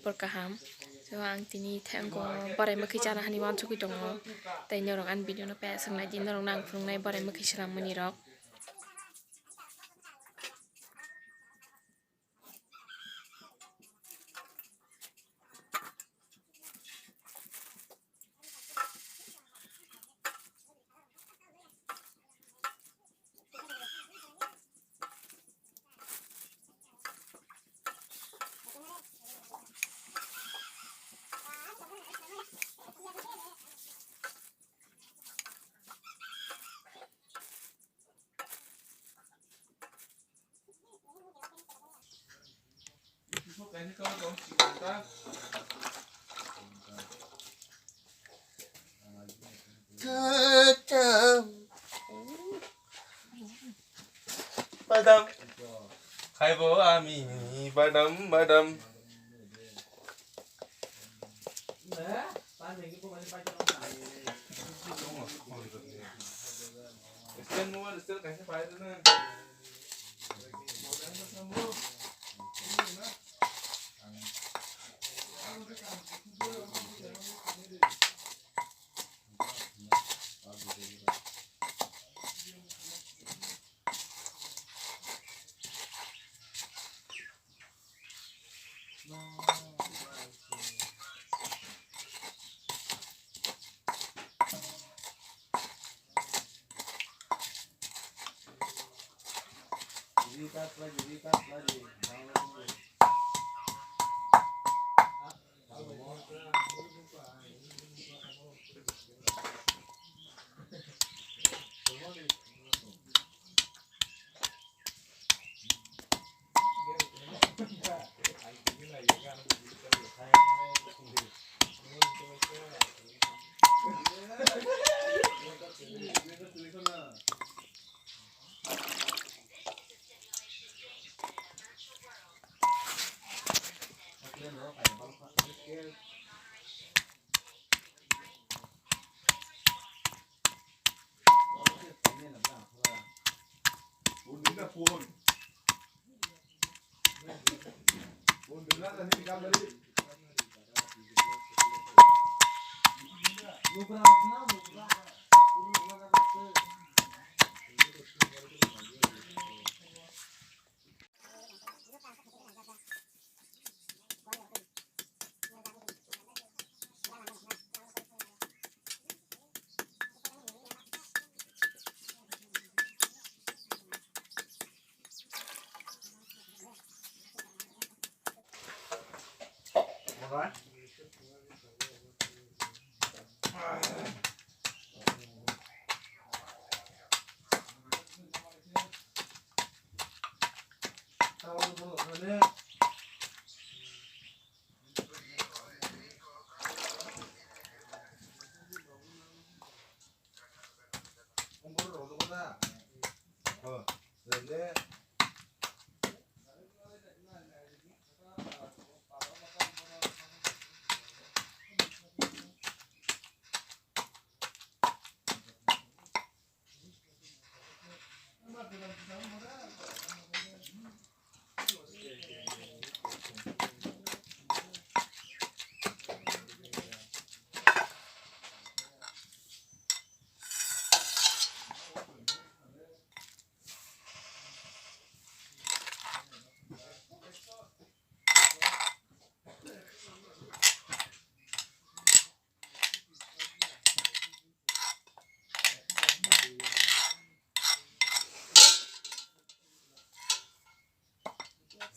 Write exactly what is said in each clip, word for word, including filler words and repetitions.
Por kaham. So, ang tini thango borai mwkhwi chana hani wansugwi tongo. Tei norok ani video no payasang nai di, norok no ang phunuknai borai mwkhwi swlam mani rok. Badam. Khaibo ami badam, badam. Stand mobile stand kaisa pai rwna.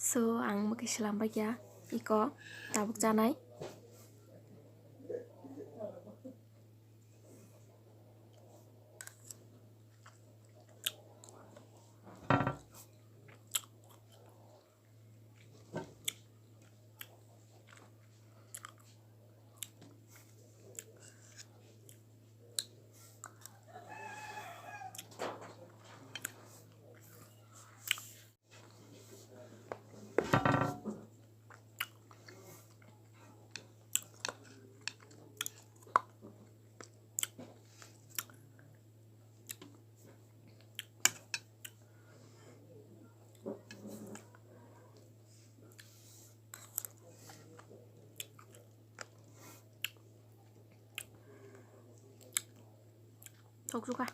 So, ang mwkhwi swlam bai kha, iko tabuk chanai. Thok suka.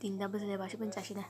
Tinta bwsai basi pun chasi na.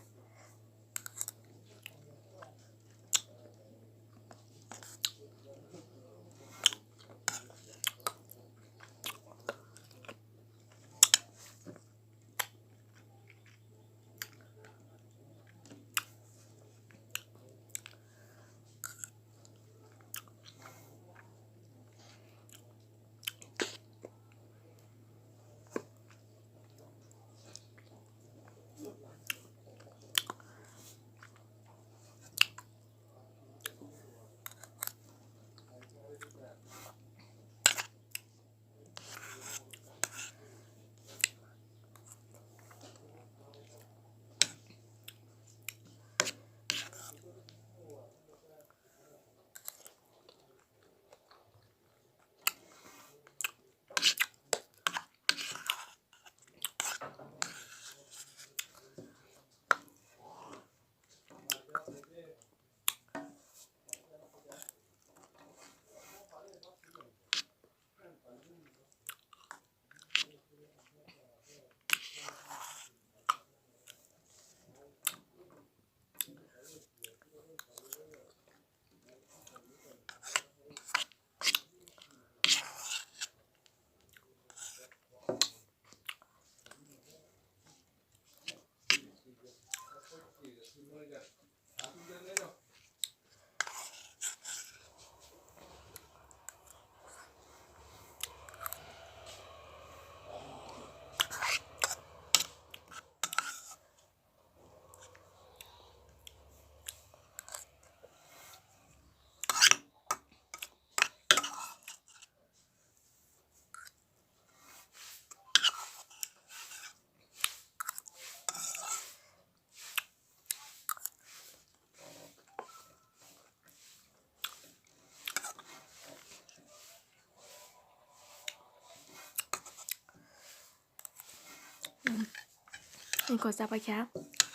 Iko chapai kha.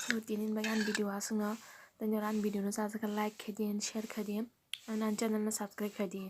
So, tini bagwi ani video aswkno. Tei noro ani video no chajak kha, like khe di, share khe di, and ani channel no subscribe khe di.